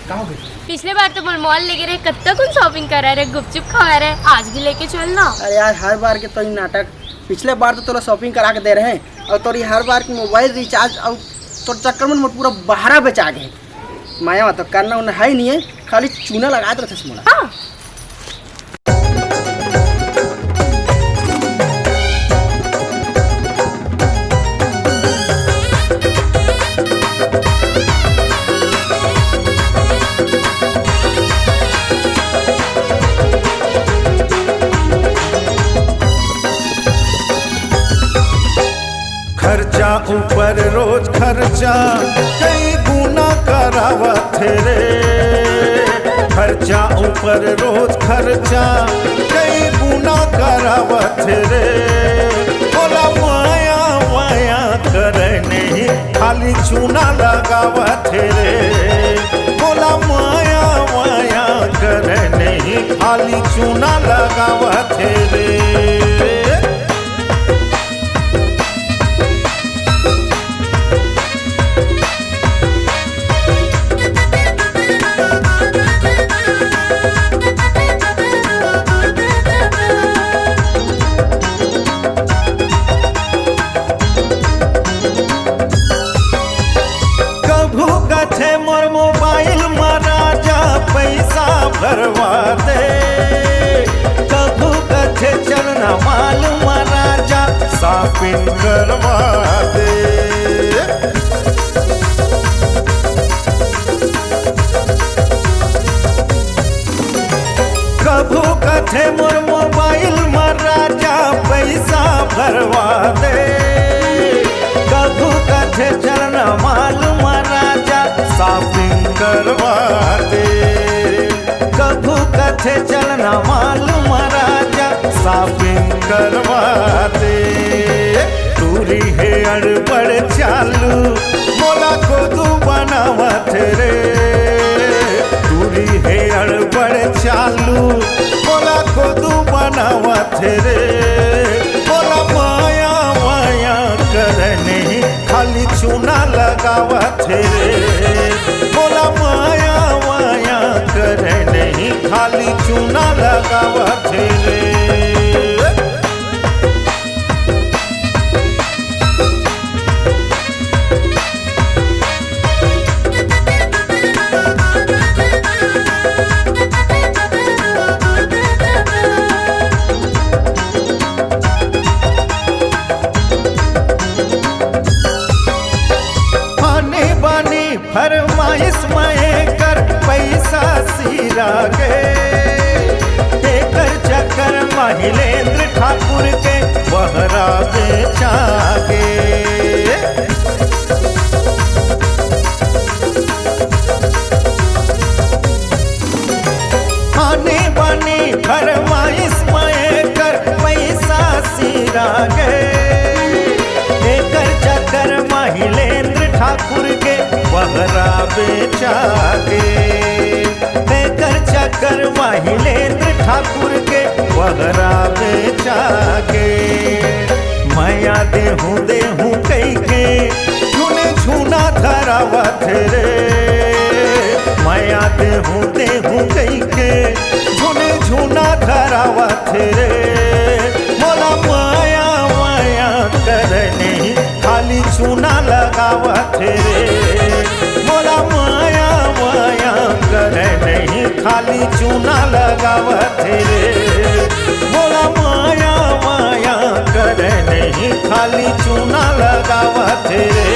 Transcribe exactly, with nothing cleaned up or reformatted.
का हो गया? पिछले बार तो मोला मॉल लेगे रहे, कत्ता कुन शॉपिंग करा रहे, गुपचुप खवा रहे, आज भी लेके चल ना। अरे यार, हर बार के तो ही नाटक। पिछले बार तो तोला शॉपिंग करा के दे रहे, और तोरी हर बार की मोबाइल रिचार्ज और तोर चक्कर में मोर पूरा बहरा बेचा गए। माया तो करना उन्ना है ही नहीं है, खाली चूना लगात रहिथे मोला। हाँ। खर्चा ऊपर रोज खर्चा कई गुना करावत हे रे। खर्चा ऊपर रोज खर्चा कई गुना करावत हे रे। मोला माया माया करे नहीं, खाली चूना लगावत हे रे। मोला माया माया करे नहीं, खाली चूना लगावत हे रे। कभू कथे मोर मोबाइल म राजा पैसा भरवा दे, कभू कथे चलना मॉल म राजा शॉपिंग करवा दे। कभू कथे मोर मोबाइल म राजा पैसा भरवा दे, कभू कथे चलना मॉल म राजा शॉपिंग करवा दे, कभू कथे चलना मॉल म राजा शॉपिंग करवा दे। टूरी हे अड़बड़ चालू, मोला कोदू बनावत रे। टूरी हे अड़बड़ चालू, मोला कोदू बनावत रे। मोला माया माया करे नहीं, खाली चूना लगावत रे। मोला माया माया करे नहीं, खाली चूना लगावत रे। आने बाने फरमाइश म एकर पैसा सिरा गे। एकर चक्कर महिलेंद्र ठाकुर के बहरा बेचा गे। आने बाने फरमाइश म एकर पैसा सिरा गे। एकर चक्कर महिलेंद्र ठाकुर के बहरा बेचा गे। एकर चक्कर महिलेंद्र ठाकुर के बहरा बेचा गे। मया देहूँ देहूँ कहिके झुने झुना धरावत रे। मया देहूँ देहूँ कहिके झुने झुना धरावत रे। मोला माया माया करे नहीं, खाली चूना लगावत रे। मोला माया माया करे नहीं, खाली चूना लगावत रे। मोला माया माया करे नहीं, खाली चूना लगावत रे।